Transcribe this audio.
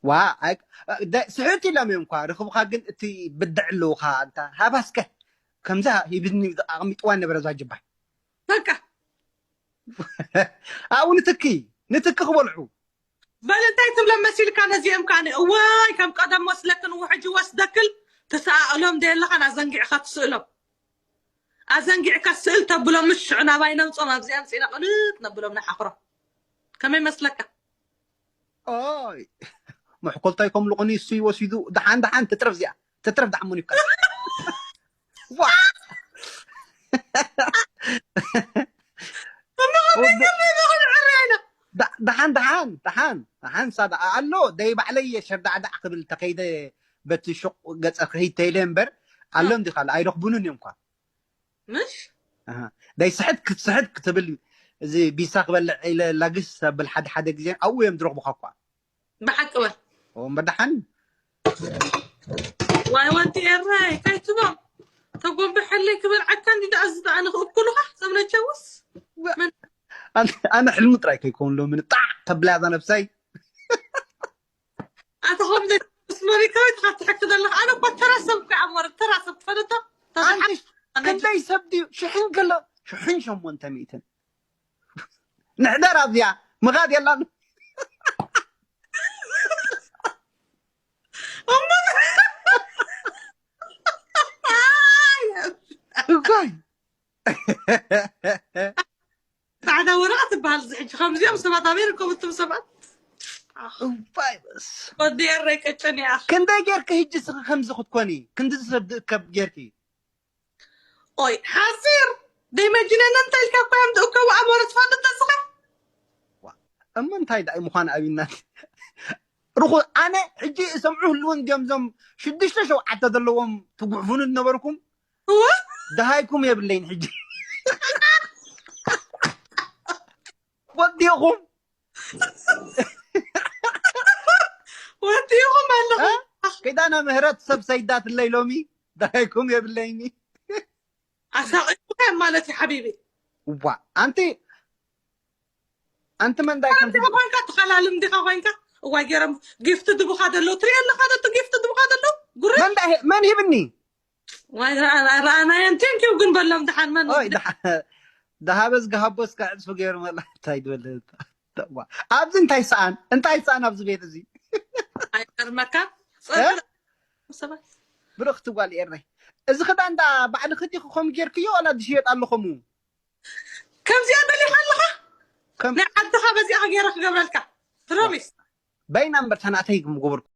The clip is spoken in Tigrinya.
ዋ፣ ኣይ-፣ ደ-፣ ስሕት ኢሎም እዮም እኳ ርኽብኻ፣ ግን እቲ ብድዕ ኣለውኻ፣ ኣንታ ሃባስከ ከምዛ ሂብኒ ኣቕሚጥዋ ነበረ እዛ ጅባ። በቃ ኣብኡ ንትኪ፣ ንትኪ ክበልዑ። በል እንታይ ትብሎም መሲልካ ነዚኦም? ካነ እዋይ ከም ቀደም ወስለክን ውሕጂ ወስደክል ትሰኣእሎም ደየለኻን ኣዘንጊዕካ ትስእሎም። ኣዘንጊዕካ ስእል ተብሎም፣ ምሽ ሽዑ ናባይ ነምጾም፣ ኣብዚኣ ኣምጺና ቅልጥ ነብሎም ንሓኽሮም። ከመይ መስለካ? ኦይ፣ መሕኮልታይ ከም ልቑኒ እሱ ይወሲዱ። ደሓን ደሓን ትጥረፍ እዚኣ፣ ትጥረፍ ደሓን መን ይብካ። ዋ። ደ-፣ ደሓን ደሓን ደሓን ደሓን ሳዳ ኣሎ። ደይ ባዕለይ እየ ሸርዳዕዳዕ ክብል ተኸይደ፣ በቲ ሹቕ ገጸ ክኸይድ ተይለ እምበር ኣሎ። እንዲ ካልእ ኣይረኽቡንን እዮም እኳ። ምሽ ኣሃ። ደይ ስሕት ክትስሕት ክትብል፣ እዚ ቢሳ ክበልዕ ኢለ ላግስ ኣብል ሓደ ሓደ ግዜ ኣብኡ እዮም ዝረኽቡኻ እኳ። ብሓቂ በል። እምበር ደሓን። ዋይ ወዲ ኤረይ ከይትቦም ተጎንብሐለይ ክበልዓካ እንዲ ደኣ ዝደኣ ንኽእኩሉኻ ዘምነቸውስ ኣነ፣ ኣነ ሕልሚ ጥራይ ከይከውን ሎሚ ንጣዕ ተብላ እዛ ነብሰይ። ኣታ ከም ዘይ መስመሪ ከመይ ትኻ ትሕክ ዘለኻ? ኣነ እኮ ተራ ሰብ እኮ እየ ኣሞረ፣ ተራ ሰብ ትፈልጦ? ኣንቲ ክንደይ ሰብ ድዩ? ሽሕን ገለ፣ ሽሕን ሸሞንተ ሚእትን። ንሕደር ኣብዚኣ፣ ምኻድ የላን። እኳይ። ጻዕዳ ወረቐት ትበሃል። እዚ ሕጂ ከምዚኦም ሰባት ኣበይ ይርከቡ እቶም ሰባት? እዋይ በስ። ወዲ ኤረይ ቅጭን እያ። ክንደይ ጌርኪ ሕጂ ስኺ ከምዚ ክትኮኒ? ክንዲ ሰብ ድእከብ ጌርኪ? ኦይ ሓፂር ደይመጅነነ እንታይ ኢልካ እኮ እዮም ድእከቡ ኣሞረ ትፈልጥ ተስኻ? እሞ እንታይ ደኣ ምዃን ኣብይናት? ርኹ ኣነ ሕጂ እሰምዑ ህልውን ድዮም እዞም ሽዱሽተ ሸውዓተ ዘለዎም ትጉሕፉኑ ዝነበርኩም? እወ ደሃይኩም የብለይን ሕጂ። ወዲኹም ወዲኹም ኣለኹ። እ? ኪዳነ ምህረት ሰብ ሰይዳትለይ ሎሚ ደሃይኩም የብለይኒ። ኣሳቒሙካ ማለት እዩ ሓቢቢ። እዋ ኣንቲ ኣንቲ መንዳይ ከም እንዲኻ ኮይንካ ትኸላልም እንዲኻ ኮይንካ እዋይ ገይሮም ጊፍቲ ድቡኻ ደለዉ ትሪኦ ኣለኻ ዶ ጊፍቲ ድቡኻ ደለዉ ጉረ መንዳ መን ሂብኒ? ዋይ ረኣናየን ቴንኪው ግን በሎም ደሓን መን ኦይ ደሓ-፣ ደሃበ ዝገሃቦ እስከ ዕፅፉ ገይሩ መላ እንታይ ዝበለ ዋ፣ ኣብዚ እንታይ ሰኣን እንታይ ሰኣን ኣብዚ ቤት እዚ ኣይገርመካ እ? ፀብር ሰባት ብርኽቲ ጓል ኤረይ እዚ ክዳን ዳ ባዕልኺ ዲኺ ከምኡ ጌርክዮ ዋላ ዝሽየጥ ኣሎ ከምኡ? ከምዚኣ ደሊኻ ኣለኻ ከም ናይ ዓድኻ በዚኣ ገይረ ክገብረልካ ፕሮሚስ በይና እምበር ተናተይ ምገበርኩ